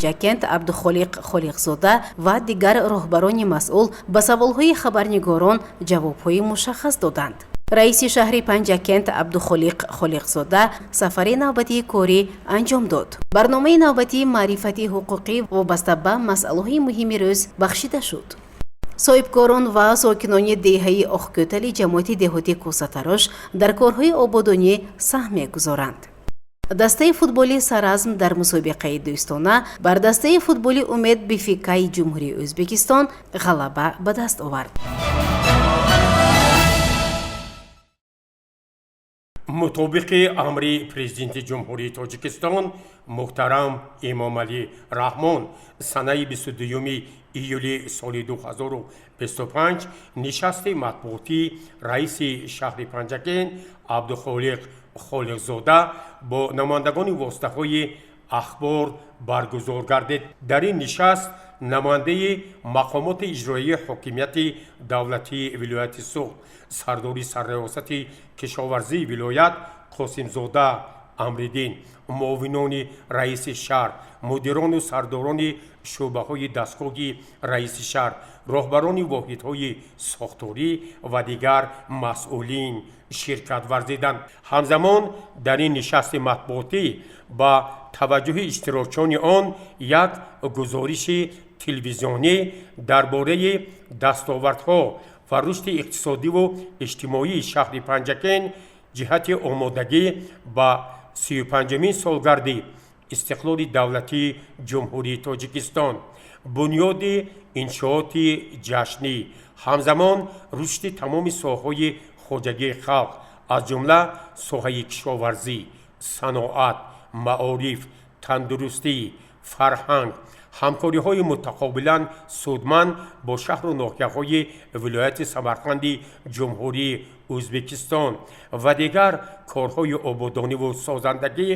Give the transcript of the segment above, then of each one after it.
Панҷакент Абдухолиқ Холиқзода ва дигар роҳбарони масъул ба саволҳои хабарнигорон ҷавобҳои мушаххас доданд. Раиси шаҳри Панҷакент Абдухолиқ Холиқзода сафари навбатии корӣ анҷом дод. Барномаи навбатии маърифати ҳуқуқӣ вобаста ба масъалаҳои муҳими рӯз бахшида шуд. Соҳибкорон ва сокинони деҳаи Охкӯтали ҷамоати деҳоти Кӯсатарош дар корҳои ободонӣ саҳм мегузоранд. Дастаи футболи Саразм дар мусобиқаи дӯстона бар дастаи футболи Умед БФКи Ҷумҳурии Ӯзбекистон ғалаба ба даст овард. Мутобиқи амри Президенти Ҷумҳурии Тоҷикистон муҳтарам Эмомалӣ Раҳмон санаи 22 июли соли 2025 нишасти матбуотии раиси шаҳри Панҷакент Абдухолиқ Холиқзода бо намояндагони воситаҳои ахбор баргузор гардид. Дар ин нишаст намояндаи мақомоти иҷроияи ҳокимияти давлатии вилояти Суғд, сардори сарриёсати кишоварзии вилоят Қосимзода Амриддин, муовинони раиси шаҳр, мудирону сардорони шӯъбаҳои дастгоҳи раиси шаҳр, роҳбарони воҳидҳои сохторӣ ва дигар масъулин ширкат варзиданд. Ҳамзамон дар ин нишасти матбуотӣ ба таваҷҷӯҳи иштирокчиёни он як гузориши телевизионӣ дар бораи дастовардҳо ва рушди иқтисодиву иҷтимоии шаҳри Панҷакент ҷиҳати омодагӣ ба 35-умин солгарди истиқлоли давлатии Ҷумҳурии Тоҷикистон, бунёди иншооти ҷашнӣ, ҳамзамон рушди тамоми соҳаҳои хоҷагии халқ, аз ҷумла соҳаи кишоварзӣ, саноат, маориф, тандурустӣ, фарҳанг, ҳамкориҳои мутақобилан судманд бо шаҳру ноҳияҳои вилояти Самарқанди Ҷумҳурии Ӯзбекистон ва дигар корҳои ободониву созандагӣ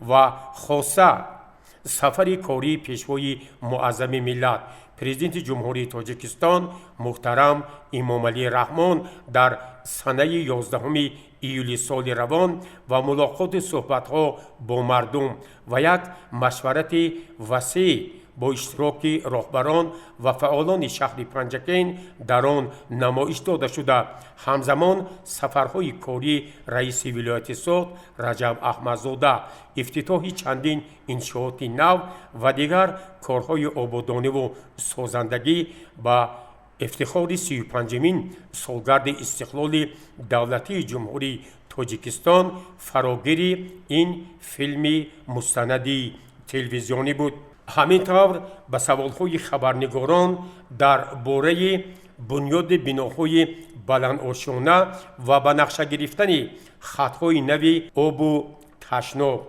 ва хоса сафари кории Пешвои Муаззами миллат, Президенти Ҷумҳурии Тоҷикистон муҳтарам Эмомалӣ Раҳмон дар санаи 11 июли соли равон ва мулоқоти суҳбатҳо бо мардум ва як машварати васеъ бо иштироки роҳбарон ва фаъолони шаҳри Панҷакент дар он намоиш дода шуда, ҳамзамон сафарҳои кории раиси вилояти Суғд Раҷаб Аҳмадзода, ифтитоҳи чандин иншооти нав ва дигар корҳои ободониву созандагӣ ба ифтихори 35-умин солгарди истиқлоли давлатии Ҷумҳурии Тоҷикистон фарогири ин филми мустанади телевизионӣ буд. Ҳамин тавр ба саволҳои хабарнигорон дар бораи бунёди биноҳои баландошёна ва ба нақша гирифтани хатҳои нави обу ташноб,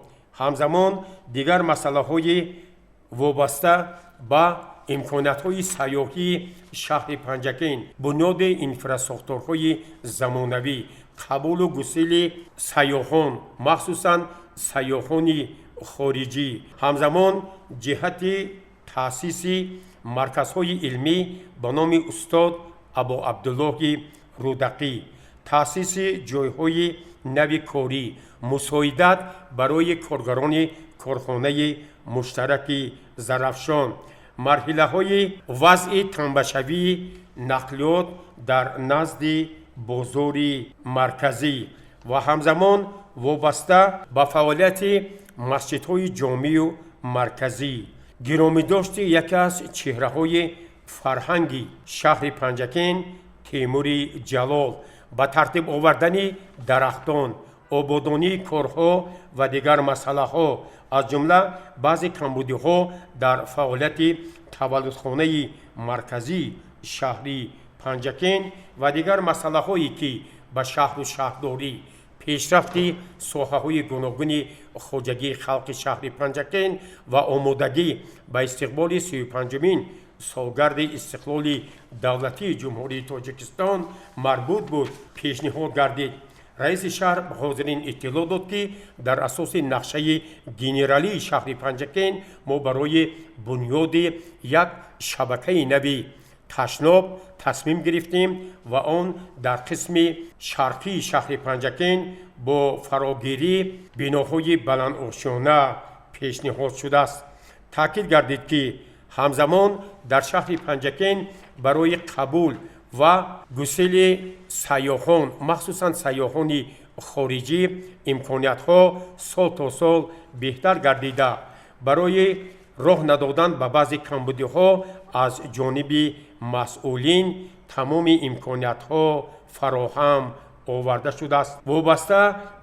ҳамзамон дигар масъалаҳои вобаста ба имкониятҳои сайёҳии шаҳри Панҷакент, бунёди инфрасохторҳои замонавӣ, қабулу гусили сайёҳон, махсусан сайёҳони хориҷӣ, ҳамзамон ҷиҳати таъсиси марказҳои илмӣ ба номи устод Абу Абдуллоҳи Рӯдақӣ, таъсиси ҷойҳои нави корӣ, мусоидат барои коргарони корхонаи муштараки Зарафшон, марҳилаҳои вазъи танбашавии нақлиёт дар назди бозори марказӣ ва ҳамзамон вобаста ба фаъолияти масҷидҳои ҷомею марказӣ, гиромидошти яке аз чеҳраҳои фарҳанги шаҳри Панҷакент Темури Ҷалол, ба тартиб овардани дарахтон, ободонии корҳо ва дигар масъалаҳо, аз ҷумла баъзе камбудиҳо дар фаъолияти таваллудхонаи марказии шаҳри Панҷакент ва дигар масъалаҳое, ки ба шаҳру шаҳрдорӣ, пешрафти соҳаҳои гуногуни хоҷагии халқи шаҳри Панҷакент ва омодагӣ ба истиқболи 35-умин солгарди истиқлоли давлатии Ҷумҳурии Тоҷикистон марбут буд, пешниҳод гардид. Раиси шаҳр ба ҳозирин иттилоъ дод, ки дар асоси нақшаи генералии шаҳри Панҷакент мо барои бунёди як шабакаи нави ташноб тасмим гирифтем ва он дар қисми шарқии шаҳри Панҷакент бо фарогирии биноҳои баландошёна пешниҳод шудааст. Таъкид гардид, ки ҳамзамон дар шаҳри Панҷакент барои қабул ва гусели сайёҳон, махсусан сайёҳони хориҷӣ, имкониятҳо сол то сол беҳтар гардида, барои роҳ надодан ба баъзе камбудиҳо аз ҷониби масъулин тамоми имкониятҳо фароҳам оварда шудааст. Вобаста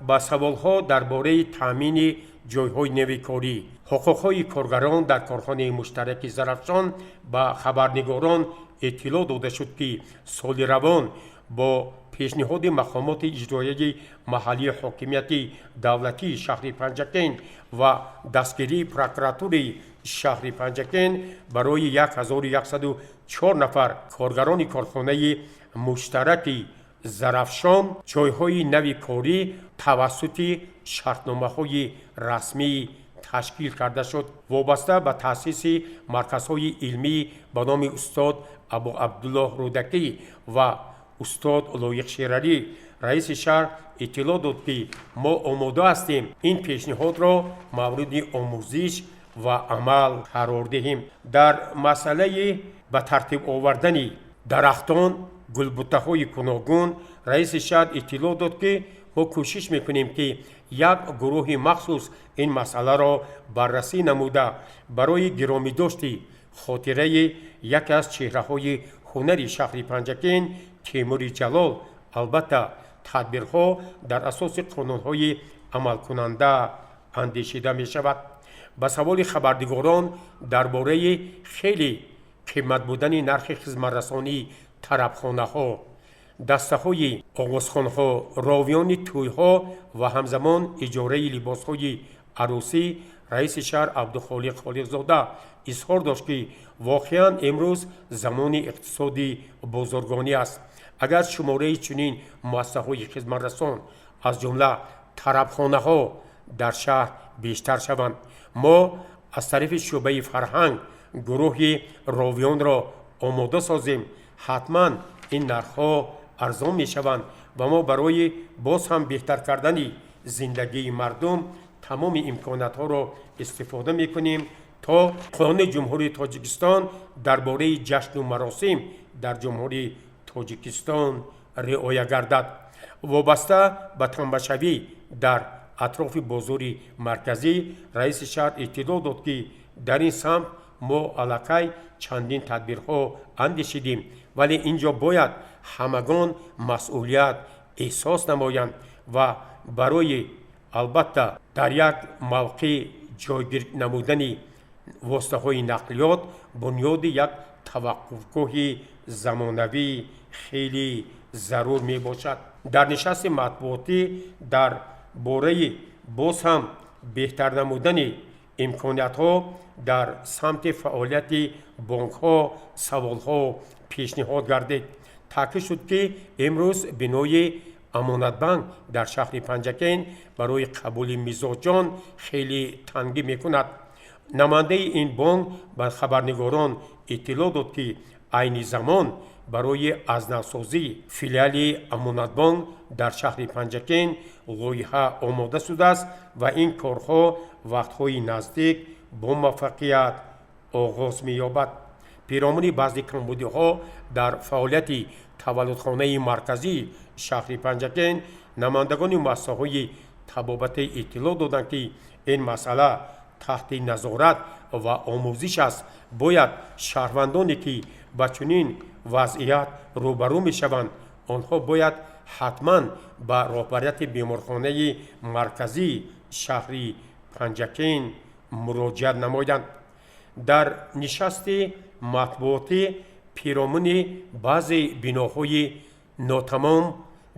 ба саволҳо дар бораи таъмини ҷойҳои нави корӣ, ҳуқуқҳои коргарон дар корхонаи муштараки Зарафшон ба хабарнигорон иттилоъ дода шуд, ки соли равон бо пешниҳоди мақомоти иҷроияи маҳаллии ҳокимияти давлатии шаҳри Панҷакент ва дастгирии прокуратураи шаҳри Панҷакент барои 1104 нафар коргарони корхонаи муштараки Зарафшон ҷойҳои нави корӣ тавассути шартномаҳои расмӣ ташкил карда шуд. Вобаста ба таъсиси марказҳои илмӣ ба номи устод Абу Абдуллоҳ Рӯдакӣ ва устод Лоиқ Шералӣ раиси шаҳр иттилоъ дод, ки мо омода ҳастем ин пешниҳодро мавриди омӯзиш ва амал қарор диҳем. Дар масъалаи ба тартиб овардани дарахтон, гулбуттаҳои гуногун раиси шаҳр иттилоъ дод, ки мо кӯшиш мекунем, ки як гурӯҳи махсус ин масъаларо баррасӣ намуда, барои гиромидошти хотираи яке аз чеҳраҳои ҳунари шаҳри Панҷакент Темури Ҷалол албатта тадбирҳо дар асоси қонунҳои амалкунанда андешида мешавад. Ба саволи хабарнигорон дар бораи хеле қимат будани нархи хизматрасонии тарабхонаҳо, дастаҳои оғозхонҳо, ровиёни тӯйҳо ва ҳамзамон иҷораи либосҳои арӯсӣ раиси шаҳр Абдухолиқ Холиқзода изҳор дошт, ки воқеан имрӯз замони иқтисоди бозоргонӣ аст. Агар шумораи чунин муассисаҳои хизматрасон, аз ҷумла тарабхонаҳо, дар шаҳр бештар шаванд, мо аз тарафи шӯъбаи фарҳанг гурӯҳи ровиёнро омода созем, ҳатман ин нархҳо арзон мешаванд ва мо барои боз ҳам беҳтар кардани зиндагии мардум тамоми имкониятҳоро истифода мекунем, то Қонуни Ҷумҳурии Тоҷикистон дар бораи ҷашну маросим дар Ҷумҳурии Тоҷикистон риоя гардад. Вобаста ба тамбашавӣ дар атрофи бозори марказӣ раиси шаҳр иттилоъ дод, ки дар ин самт мо аллакай чандин тадбирҳо андешидем, вале ин ҷо бояд ҳамагон масъулият эҳсос намоянд ва барои албатта дар як мавқеъ ҷойгир намудани воситаҳои нақлиёт бунёди як таваққуфгоҳи замонавӣ хеле зарур мебошад. Дар нишасти матбуотӣ дар бораи боз ҳам беҳтар намудани имкониятҳо дар самти фаъолияти бонкҳо саволҳо пешниҳод гардид. Таъкид шуд, ки имрӯз бинои Амонатбанк дар шаҳри Панҷакент барои қабули мизоҷон хеле тангӣ мекунад. Намояндаи ин бонк ба хабарнигорон иттилоъ дод, ки айни замон барои азнавсозии филиали Амонатбонк дар шаҳри Панҷакент лоиҳа омода шудааст ва ин корҳо вақтҳои наздик бо муваффақият оғоз меёбад. Пиромуни баъзе камбудиҳо дар фаъолияти таваллудхонаи марказии шаҳри Панҷакент намояндагони муассисаҳои табобатӣ иттилоъ доданд, ки ин масъала таҳти назорат ва омӯзиш аст. Бояд шаҳрвандоне, ки ба чунин вазъият рӯбарӯ мешаванд, онҳо бояд ҳатман ба роҳбарияти беморхонаи марказии шаҳри Панҷакент муроҷиат намоянд. Дар нишасти матбуотӣ пиромуни баъзе биноҳои нотамом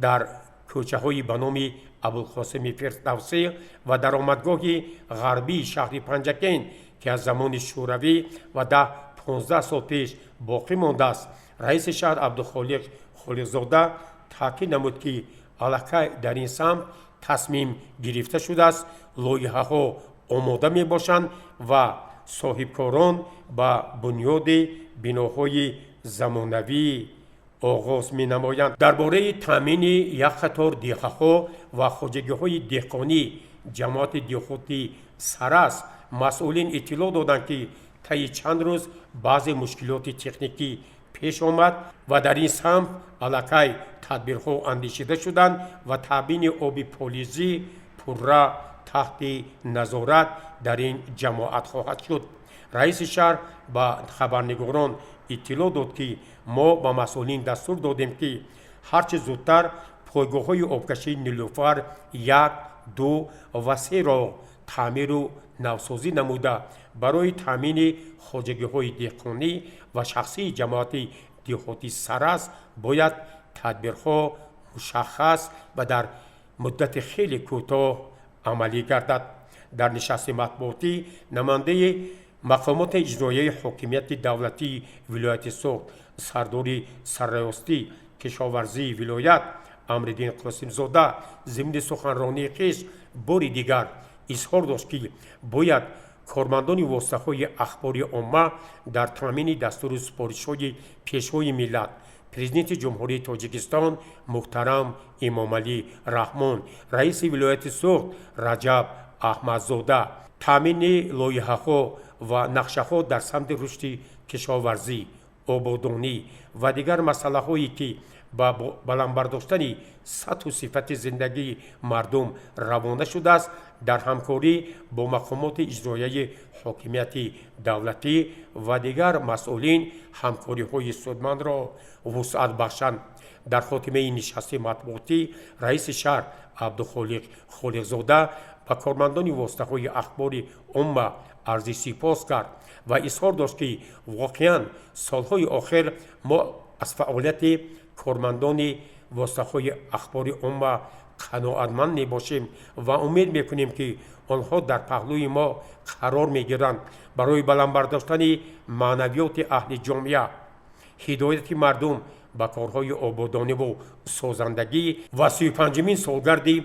дар кӯчаҳои ба номи Абулқосими Фирдавсӣ ва даромадгоҳи ғарбии шаҳри Панҷакент, ки аз замони Шӯравӣ ва 10-15 сол пеш боқӣ мондааст, раиси шаҳр Абдухолиқ Холиқзода таъкид намуд, ки аллакай дар ин самт тасмим гирифта шудааст, лоиҳаҳо омода мебошанд ва соҳибкорон ба бунёди биноҳои замонавӣ оғоз менамоянд. Дар бораи таъмини як қатор деҳаҳо ва хоҷагиҳои деҳқонӣ ҷамоати деҳоти Сарас Масъулин иттилоъ доданд, ки таи чанд рӯз баъзе мушкилоти техникӣ пеш омад ва дар ин самт аллакай тадбирҳо андешида шуданд ва таъмини оби полизӣ пурра таҳти назорат дар ин ҷамоат хоҳад шуд. Раиси шаҳр ба хабарнигорон иттилоъ дод, ки мо ба масъулин дастур додем, ки ҳарчи зудтар пойгоҳҳои обкашии Нилуфар 1, 2 ва 3-ро таъмиру навсозӣ намуда, барои таъмини хоҷагиҳои деҳқонӣ ва шахсии ҷамоати деҳоти Сарас бояд тадбирҳо мушаххас ва дар муддати хеле кӯтоҳ амалӣ гардад. Дар нишасти матбуотӣ намояндаи мақомоти иҷроияи ҳокимияти давлатии вилояти Суғд, сардори сарраёсати кишоварзии вилоят Амриддин Қосимзода зимни суханронии хеш бори дигар изҳор дошт, ки бояд кормандони воситаҳои ахбори омма дар таъмини дастуру супоришҳои Пешвои миллат, Президенти Ҷумҳурии Тоҷикистон муҳтарам Эмомалӣ Раҳмон, раиси вилояти Суғд Раҷаб Аҳмадзода, таъмини лоиҳаҳо ва нақшаҳо дар самти рушди кишоварзӣ, ободонӣ ва дигар масъалаҳое, ки ба баланд бардоштани сатҳу сифати зиндагии мардум равона шудааст, дар ҳамкорӣ бо мақомоти иҷроияи ҳокимияти давлатӣ ва дигар масъулин ҳамкориҳои судмандро вусъат бахшанд. Дар хотимаи нишасти матбуотӣ раиси шаҳр Абдухолиқ Холиқзода ба кормандони воситаҳои ахбори омма арзи сипос кард ва изҳор дошт, ки воқеан солҳои охир мо аз фаъолияти кормандони воситаҳои ахбори омма қаноатманд мебошем ва умед мекунем, ки онҳо дар паҳлӯи мо қарор мегиранд барои баланд бардоштани маънавиёти аҳли ҷомеа, ҳидояти мардум ба корҳои ободониву созандагӣ ва 35-умин солгарди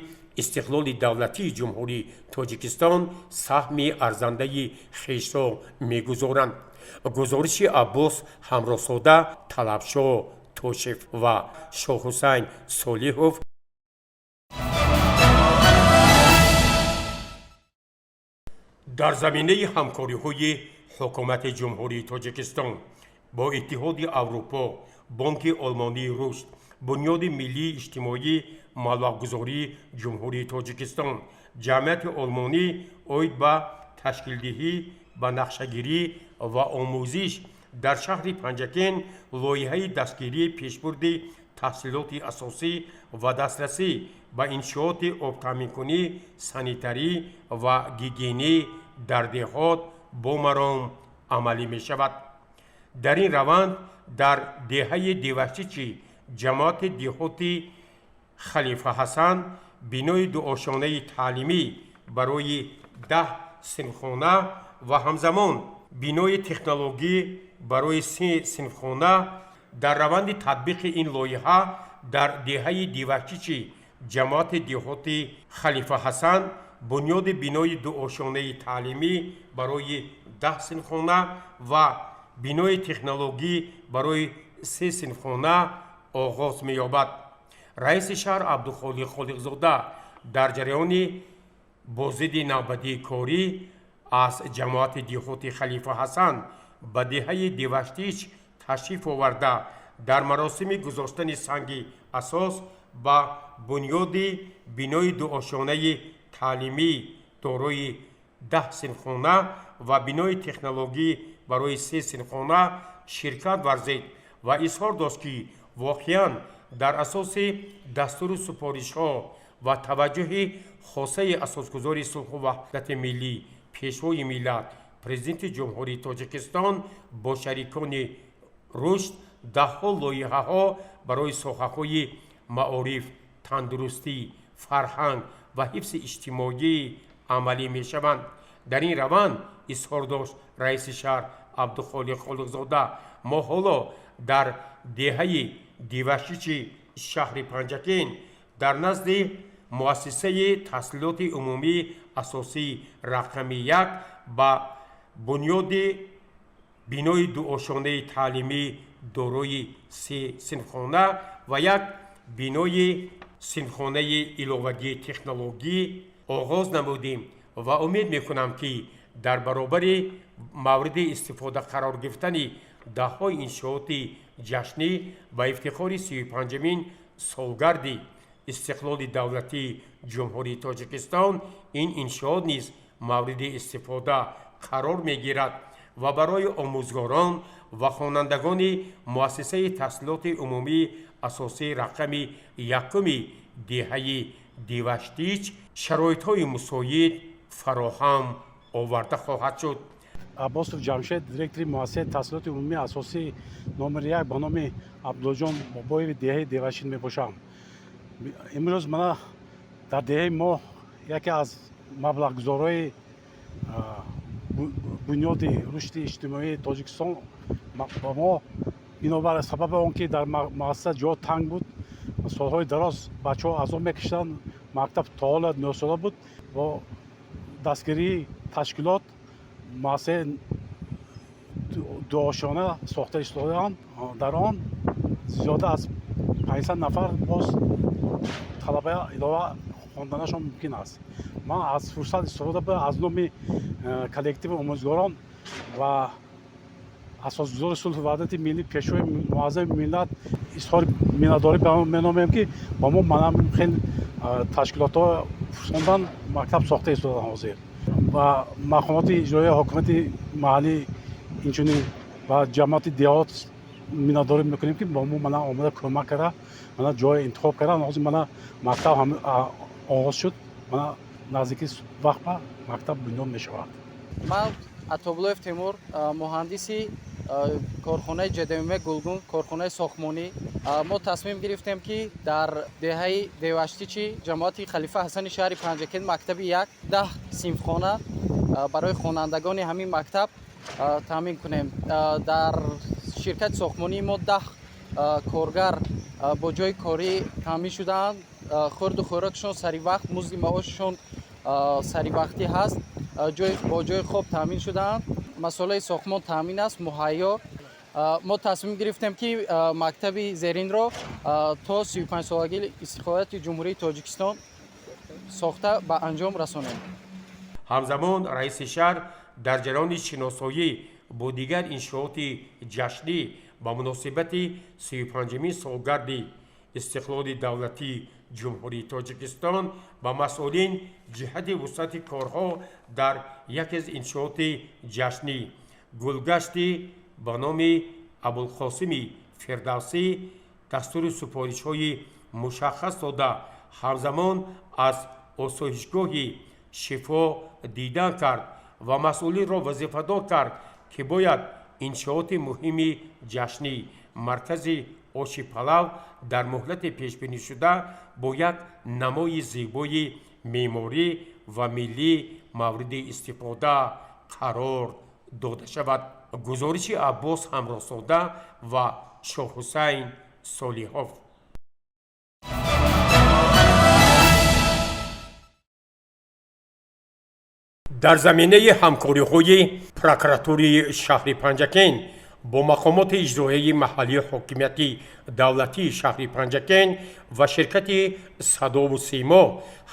истиқлоли давлатии Ҷумҳурии Тоҷикистон саҳми арзандаи хешро мегузоранд. Гузориши Аббос Ҳамроҳзода, Талабшоҳ Тошев ва Шоҳҳусайн Солиҳов. Дар заминаи ҳамкориҳои Ҳукумати Ҷумҳурии Тоҷикистон бо Иттиҳоди Аврупо, Бонки Олмонии рушд, Бунёди миллии иҷтимоӣ маблағгузории Ҷумҳурии Тоҷикистон, Ҷамъияти Олмонӣ оид ба ташкилдиҳӣ, ба нақшагирӣ ва омӯзиш дар шаҳри Панҷакент лоиҳаи дастгирии пешбурди таҳсилоти асосӣ ва дастрасӣ ба иншооти обтаъминкунӣ, санитарӣ ва гигиенӣ дар деҳот бо маром амалӣ мешавад. Дар ин раванд дар деҳаи Деваштичи ҷамоати деҳоти Халифа Ҳасан бинои дуошонаи таълимӣ барои 10 синфхона ва ҳамзамон бинои технологӣ барои 3 синфхона дар раванди татбиқи ин лоиҳа дар деҳаи Деваштичи ҷамоати деҳоти Халифа Ҳасан бунёди бинои дуошонаи таълимӣ барои 10 синфхона ва бинои технологӣ барои 3 синфхона оғоз меёбад. Раиси шаҳр Абдухолиқ Холиқзода дар ҷараёни боздиди навбатии корӣ аз ҷамоати деҳоти Халифа Ҳасан ба деҳаи Деваштич ташриф оварда, дар маросими гузоштани санги асос ба бунёди бинои дуошонаи таълимӣ дорои 10 синфхона ва бинои технологӣ барои 3 синфхона ширкат варзид ва изҳор дошт, ки воқеан дар асоси дастуру супоришҳо ва таваҷҷӯҳи хосаи асосгузори сулҳу ваҳдати миллӣ, Пешвои миллат, Президенти Ҷумҳурии Тоҷикистон бо шарикони рушд даҳҳо лоиҳаҳо барои соҳаҳои маориф, тандурустӣ, фарҳанг ва ҳифзи иҷтимоӣ амалӣ мешаванд. Дар ин раванд, изҳор дошт раиси шаҳр Абдухолиқ Холиқзода, мо ҳоло дар деҳаи Деваштичи шаҳри Панҷакент дар назди муассисаи таҳсилоти умумии асосии рақами 1 ба бунёди бинои дуошонаи таълимӣ дорои 3 синфхона ва як бинои синфхонаи иловагии технологӣ оғоз намудем ва умед мекунам, ки Дар баробари мавриди истифода қарор гирифтани даҳҳои иншооти ҷашнӣ ба ифтихори 35-умин солгарди истиқлоли давлатии Ҷумҳурии Тоҷикистон, ин иншоот низ мавриди истифода қарор мегирад ва барои омӯзгорон ва хонандагони муассисаи таҳсилоти умумии асосии рақами якуми деҳаи Деваштич шароитҳои мусоид фароҳам оварда хоҳад шуд. Аббосов Ҷамшед, директори муассисаи таҳсилоти умумии асосии номери 1 ба номи Абдуллоҷон Бобоеви деҳаи Деваштич мебошам. Имрӯз мана дар деҳаи мо яке аз маблағгузорҳои бунёди рушди иҷтимоии Тоҷикистон ба мо бинобар сабаби он ки дар муассиса ҷо танг буд, солҳои дароз бачаҳо азоб мекашиданд, мактаб то ҳоло носола буд, бо дастгирии ташкилот муассисаи дуошона сохта истодаанд. Дар он зиёда аз 500 нафар боз талаба илова хонданашон мумкин аст. Ман аз фурсат истифода бурда, аз номи коллективи омӯзгорон ва асосгузори сулҳу ваҳдати миллӣ, пешвои муаззами миллат изҳори миннатдорӣ менамоем, ки ба мо мана хел ташкилотҳо фурсондан мактаб сохта истодаанд. Ҳозир ба мақомоти иҷроияи ҳокимияти маҳаллӣ, инчунин ба ҷамоати деҳот миннатдорӣ мекунем, ки ба мо мана омада кӯмак карда, мана ҷое интихоб кардан. Ҳозир мана мактаб оғоз шуд, мана наздики вақт ба мактаб бунёд мешавад. Ман Атобулоев Темур, муҳандиси корхонаи ҶДМ Гулгун, корхонаи сохтмонӣ. Мо тасмим гирифтем, ки дар деҳаи Деваштичи ҷамоати Халифа Ҳасани шаҳри Панҷакент мактаби 1 10 синфхона барои хонандагони ҳамин мактаб таъмин кунем. Дар ширкати сохтмонии мо 10 коргар бо ҷои корӣ таъмин шудаанд. Хӯрду хӯрокшон сари вақт, музди маошшон саривақтӣ ҳаст, бо ҷои хоб таъмин шудаанд, масолаи сохтмон таъмин аст, муҳайё. Мо тасмим гирифтем, ки мактаби зеринро то 35-солагии истиқлолияти Ҷумҳурии Тоҷикистон сохта ба анҷом расонем. Ҳамзамон раиси шаҳр дар ҷараёни шиносоӣ бо дигар иншооти ҷашнӣ ба муносибати 35-умин солгарди истиқлоли давлатии Ҷумҳурии Тоҷикистон ба масъулин ҷиҳати вусъати корҳо дар яке аз иншооти ҷашнӣ, гулгашти ба номи Абулқосими Фирдавсӣ, дастуру супоришҳои мушаххас дода, ҳамзамон аз осоишгоҳи Шифо дидан кард ва масъулинро вазифадор кард, ки бояд иншооти муҳими ҷашнӣ, маркази оши палав, дар муҳлати пешбинишуда бо як намои зебои меъморӣ ва миллӣ мавриди истифода қарор дода шавад. Гузориши Аббос Ҳамроҳзода ва Шоҳҳусайн Солиҳов. Дар заминаи ҳамкориҳои прокуратураи шаҳри Панҷакент бо мақомоти иҷроияи маҳаллии ҳокимияти давлатии шаҳри Панҷакент ва ширкати Садову Симо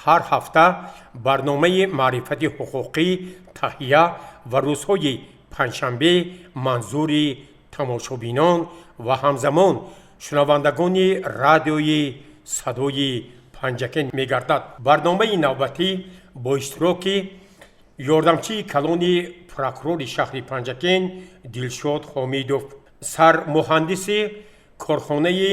ҳар ҳафта барномаи маърифати ҳуқуқӣ таҳия ва рӯзҳои панҷшанбе манзури тамошобинон ва ҳамзамон шунавандагони радиои Садои Панҷакент мегардад. Барномаи навбатӣ бо иштироки ёрдамчии калони прокурори шаҳри Панҷакент Дилшод Ҳомидов, сармуҳандиси корхонаи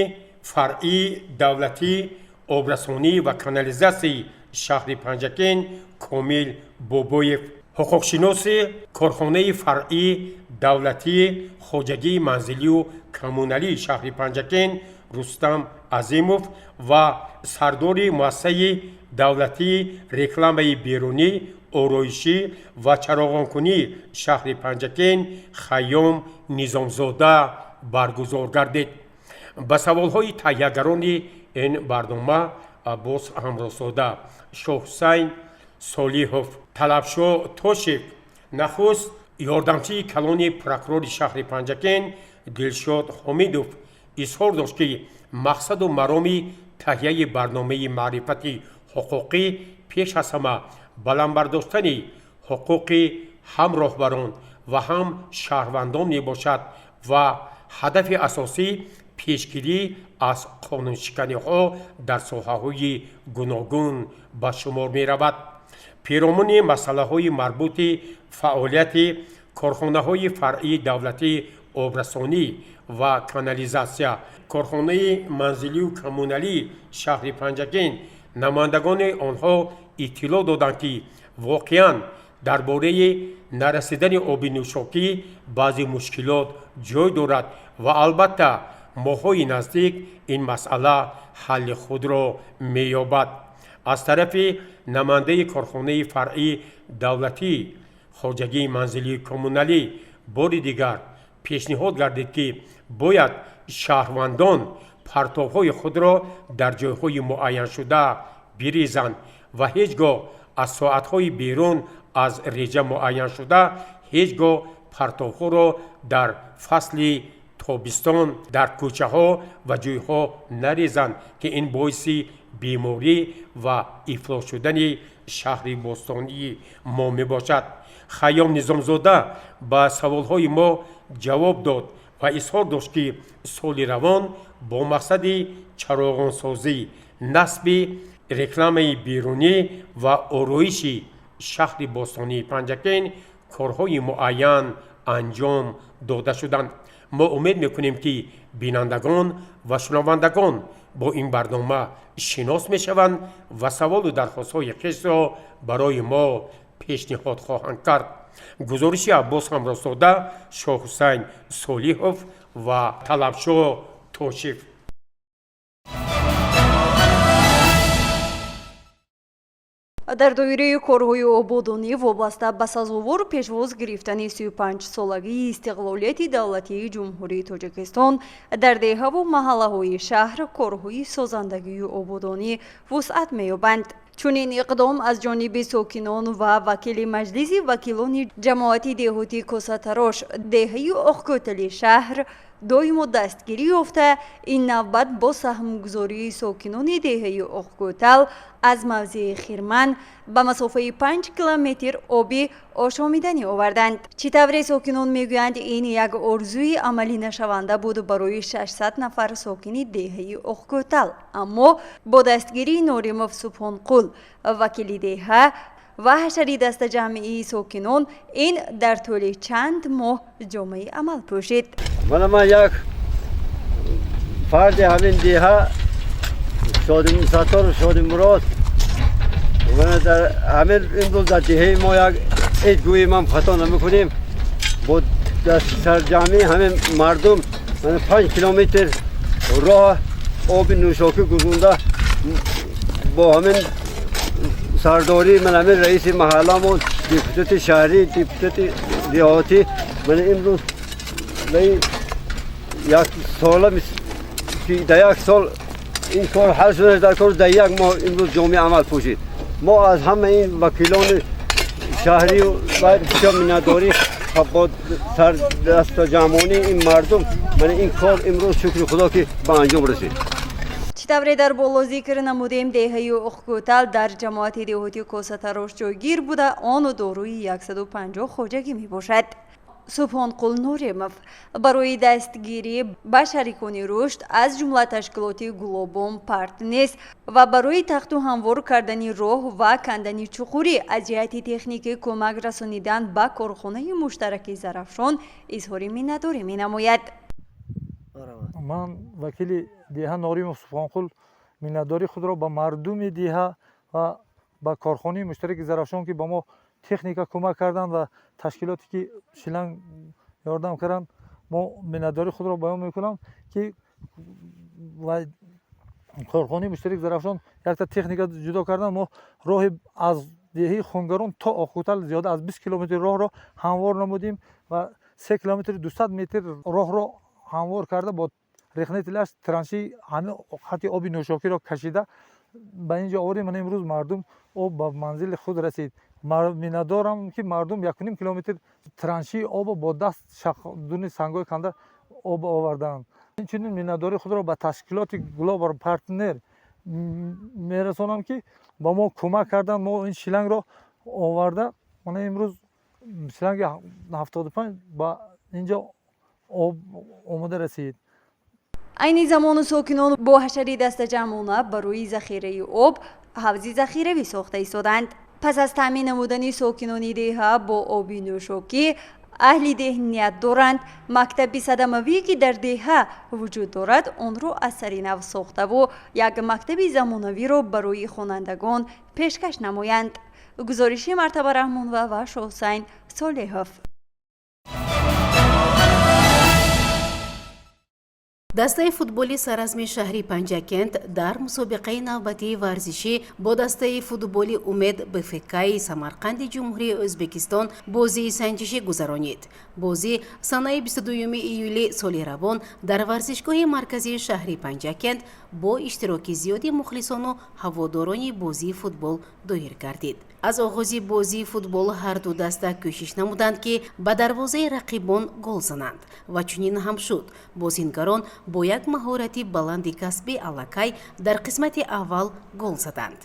фаръии давлатии обрасонӣ ва канализатсияи шаҳри Панҷакент Комил Бобоев, ҳуқуқшиноси корхонаи фаръии давлатии хоҷагии манзилию коммуналии шаҳри Панҷакент Рустам Азимов ва сардори муассисаи давлатии рекламаи берунӣ, ороишӣ ва чароғонкунии шаҳри Панҷакент Хайём Низомзода баргузор гардид. Ба саволҳои таҳиягарони ин барнома Аббос Ҳамроҳзода, Шоҳҳусайн Солиҳов, Талабшо Тошев нахуст ёрдамчии калони прокурори шаҳри Панҷакент Дилшод Ҳомидов изҳор дошт, ки мақсаду мароми таҳияи барномаи маърифати ҳуқуқӣ пеш аз ҳама баланд бардоштани ҳуқуқи Ҳам роҳбарон ва ҳам шаҳрвандон мебошад ва ҳадафи асосӣ пешгирӣ аз қонуншиканиҳо дар соҳаҳои гуногун ба шумор меравад. Пиромуни масъалаҳои марбути фаъолияти корхонаҳои фаръии давлатии обрасонӣ ва канализатсия, корхонаи манзилию коммуналии шаҳри Панҷакент намояндагони онҳо иттилоъ доданд, ки воқеан дар бораи нарасидани оби нӯшокӣ баъзе мушкилот ҷой дорад ва албатта моҳҳои наздик ин масъала ҳалли худро меёбад. Аз тарафи намояндаи корхонаи фаръии давлатии хоҷагии манзилии коммуналӣ бори дигар пешниҳод гардид, ки бояд шаҳрвандон партобҳои худро дар ҷойҳои муайяншуда бирезанд ва ҳеҷ гоҳ аз соатҳои берун аз реҷа муайяншуда ҳеҷ гоҳ партобҳоро дар фасли тобистон дар кӯчаҳо ва ҷойҳо нарезанд, ки ин боиси беморӣ ва ифлос шудани шаҳри бостонии мо мебошад. Хайём Низомзода ба саволҳои мо ҷавоб дод ва изҳор дошт, ки соли равон бо мақсади чароғонсозӣ, насби рекламаи берунӣ ва ороиши шаҳри бостонии Панҷакент корҳои муайян анҷом дода шуданд. Мо умед мекунем, ки бинандагон ва шунавандагон бо ин барнома шинос мешаванд ва саволу дархостҳои хешро барои мо пешниҳод хоҳанд кард. Гузориши Аббос Ҳамроҳзода, Шоҳҳусайн Солиҳов ва Талабшоҳ Тошев. Дар доираи корҳои ободонӣ вобаста ба сазовор пешвоз гирифтани 35-солагии истиқлолияти давлатии Ҷумҳурии Тоҷикистон дар деҳаву маҳаллаҳои шаҳр корҳои созандагию ободонӣ вусъат меёбанд. Чунин иқдом аз ҷониби сокинон ва вакили Маҷлиси вакилони ҷамоати деҳоти Косатарош, деҳаи Оқкӯтали шаҳр доимо дастгирӣ ёфта, ин навбат бо саҳмгузории сокинони деҳаи Оқкӯтал аз мавзеи Хирман ба масофаи 5 километр оби ошомиданӣ оварданд. Чӣ тавре сокинон мегӯянд, ин як орзуи амалӣ нашаванда буд барои 600 нафар сокини деҳаи Оқкӯтал, аммо бо дастгирии Норимов Субҳонқул, вакили деҳа, ва ҳашари дастаҷамъии сокинон ин дар тӯли чанд моҳ ҷомаи амал пӯшид. Мана ман як фарди ҳамин деҳа, Саттору Шодимурод. Мана дар ҳамин имрӯз дар деҳаи мо як ид гӯем ҳам хато намекунем. Бо сарҷамъии ҳамин мардум мана 5 километр роҳ оби нӯшокӣ гузонда бо ҳамин сардорӣ, ман ҳамин раиси маҳалламон, депутати шаҳрӣ, депутати деҳотӣ, мана имрӯз як сола ки дар як сол ин кор ҳал шуда, дар кор дар як моҳ имрӯз ҷомеа амал пӯшид. Мо аз ҳама ин вакилони шаҳрӣ ва бисёр миннатдорӣ бо сардастаҷамъонии ин мардум мана ин кор имрӯз, шукри Худо, ки ба анҷом расид. Чӣ тавре дар боло зикр намудем, деҳаи Оқкӯтал дар ҷамоати деҳоти Косатарош ҷойгир буда, он дорои 150 хоҷагӣ мебошад. Субҳонқул Норемов барои дастгирӣ ба шарикони рушд, аз ҷумла ташкилоти Глобом Партнерс, ва барои тахту ҳамвор кардани роҳ ва кандани чуқурӣ аз ҷиҳати техникӣ кӯмак расонидан ба корхонаи муштараки Зарафшон изҳори миннатдорӣ менамояд. Ман, вакили деҳа Норимов Субҳонқул, миннатдории худро ба мардуми деҳа ва ба корхонаи муштараки Зарафшон, ки ба мо техника кӯмак карданд, ва ташкилоте, ки шланг ёрдам карданд, мо миннатдории худро баён мекунам, ки корхонаи муштараки Зарафшон якта техника ҷудо кардан. Мо роҳи аз деҳаи Хунгарон то Оқкӯтал зиёда аз 20 километр роҳро ҳамвор намудем ва 3 километри 200 метр роҳро ҳамвор карда, бо рехнетилаш транши ҳамин хати оби нӯшокиро кашида ба ин ҷо овардем. Мана имрӯз мардум об ба манзили худ расид. Миннатдорам, ки мардум 1,5 километр траншии обо бо даст шақдуни сангҳои канда об оварданд. Инчунин миннатдории худро ба ташкилоти Глобал Партнер мерасонам, ки ба мо кӯмак карданд. Мо ин шлангро оварда, мана имрӯз Шланги 75 ба инҷо об омода расид. Айни замону сокинон бо ҳашари дастаҷамъона барои захираи об ҳавзи захиравӣ сохта истоданд. Пас аз таъмин намудани сокинони деҳа бо оби нӯшокӣ, аҳли деҳ ният доранд мактаби садамавӣ, ки дар деҳа вуҷуд дорад, онро аз сари нав сохтаву як мактаби замонавиро барои хонандагон пешкаш намоянд. Гузориши Мартаба Раҳмонова ва Шоҳусайн Солеҳов. Дастаи футболи Саразми шаҳри Панҷакент дар мусобиқаи навбатии варзишӣ бо дастаи футболи Умед БФКи Самарқанди Ҷумҳурии Ӯзбекистон бозии санҷишӣ гузаронид. Бозӣ санаи 22 июли соли равон дар варзишгоҳи марказии шаҳри Панҷакент бо иштироки зиёди мухлисону ҳаводорони бозии футбол доир гардид. Аз оғози бозии футбол ҳарду даста кӯшиш намуданд, ки ба дарвозаи рақибон гол зананд, ва чунин ҳам шуд. Бозингарон бо як маҳорати баланди касбӣ аллакай дар қисмати аввал гол заданд.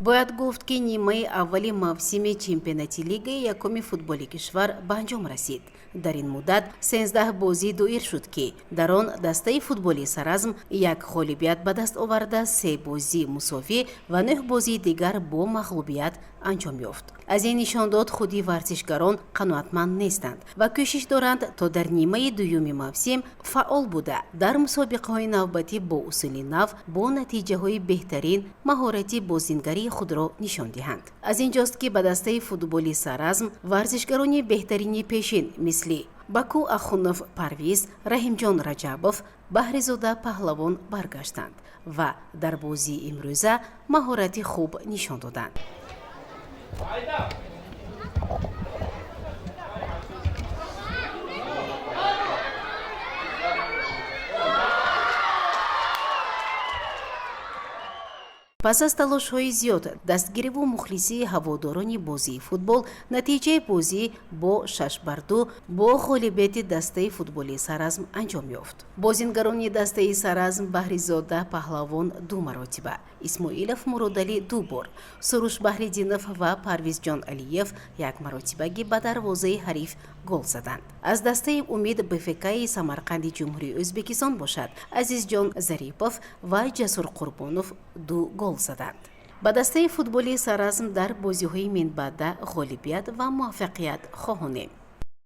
Бояд гуфт, ки нимаи аввали мавсими чемпионати лигаи якуми футболи кишвар ба анҷом расид. Дар ин муддат 13 бозӣ доир шуд, ки дар он дастаи футболи Саразм як ғолибият ба даст оварда, се бозӣ мусовӣ ва нӯҳ бозии дигар бо мағлубият анҷом ёфт. Аз ин нишондод худи варзишгарон қаноатманд нестанд ва кӯшиш доранд, то дар нимаи дуюми мавсим фаъол буда, дар мусобиқаҳои навбатӣ бо усули нав, бо натиҷаҳои беҳтарин маҳорати бозингарии худро нишон диҳанд. Аз ин ҷост, ки ба дастаи футболи Саразм варзишгарони беҳтарини пешин, мисли Баку Ахунов Парвиз, Раҳимҷон Раҷабов, Баҳризода Паҳлавон баргаштанд ва дар бозии имрӯза маҳорати хуб нишон доданд. Пас аз талошҳои зиёд, дастгириву мухлисии ҳаводорони бозии футбол, натиҷаи бозӣ бо 6-2 бо ғолибияти дастаи футболи Саразм анҷом ёфт. Бозингарони дастаи Саразм: Баҳризода Паҳлавон ду маротиба, Исмоилов Муродалӣ ду бор, Суруш Баҳриддинов ва Парвизҷон Алиев як маротибагӣ ба дарвозаи ҳариф гол заданд. Аз дастаи Умид БФКи Самарқанди Ҷумҳурии Ӯзбекистон бошад, Азизҷон Зарипов ва Ҷасур Қурбонов ду гол заданд. Ба дастаи футболи Саразм дар бозиҳои минбаъда ғолибият ва муваффақият хоҳонем.